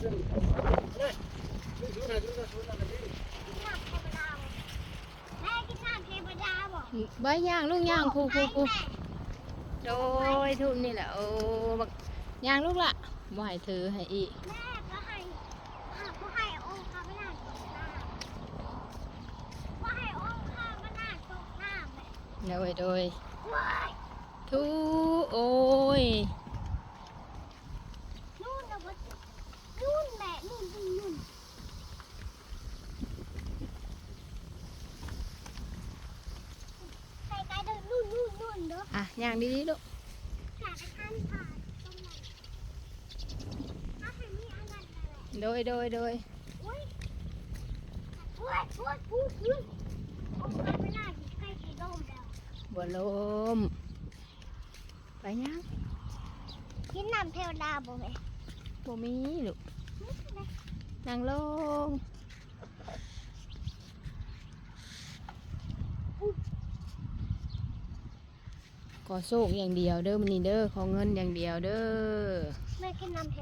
ແມ່ກິນນ້ຳເທວະດາບໍ່? ໄວ້ ຍ່າງລູກ ຍ່າງ ຜູ້ ຜູ້ ຜູ້ ໂດຍ ທຸບນີ້ແຫຼະ ໂອ້ ບັກ ຍ່າງລູກລະ ບໍ່ໃຫ້ຖືໃຫ້ອີກ ແມ່ບໍ່ໃຫ້ ບໍ່ໃຫ້ອົງພະນາດຕົກນ້ຳ ບໍ່ໃຫ້ອົງພະນາດຕົກນ້ຳແຫຼະ ໂດຍ ໂດຍ ໂອ້ຍ ໂອ້ຍ ນູ່ນນະບໍ່ ນູ່ນແຫຼະ ນູ່ນ ນູ່ນ ນູ່ນ ໄກໆເດີ ນູ່ນ ນູ່ນ ນູ່ນເດີ ອ່ະ ຍ່າງດີໆລູກ ກະໄປທາງຜ່ານຕົງນັ້ນ ເອົາໃຫ້ມີອັນນັ້ນແຫຼະ ໂດຍ ໂດຍ ໂດຍ ໂອ້ຍ ໂອ້ຍ ໂອ້ຍ ໂອ້ຍ ໂອ້ຍ ໂອ້ຍ ໄປໄປໄດ້ ໃກ້ຊິລົ້ມແລ້ວ ບໍ່ລົ້ມ ໄປຍ່າງ ກິນນ້ຳເທວະດາບໍ່ແມ່? ບໍ່ມີລູກ ນັ່ງລົງ ຂໍໂຊກຢ່າງດຽວເດີມື້ນີ້ເດີ ຂໍເງິນຢ່າງດຽວເດີ ແມ່ກິນນ້ຳເທ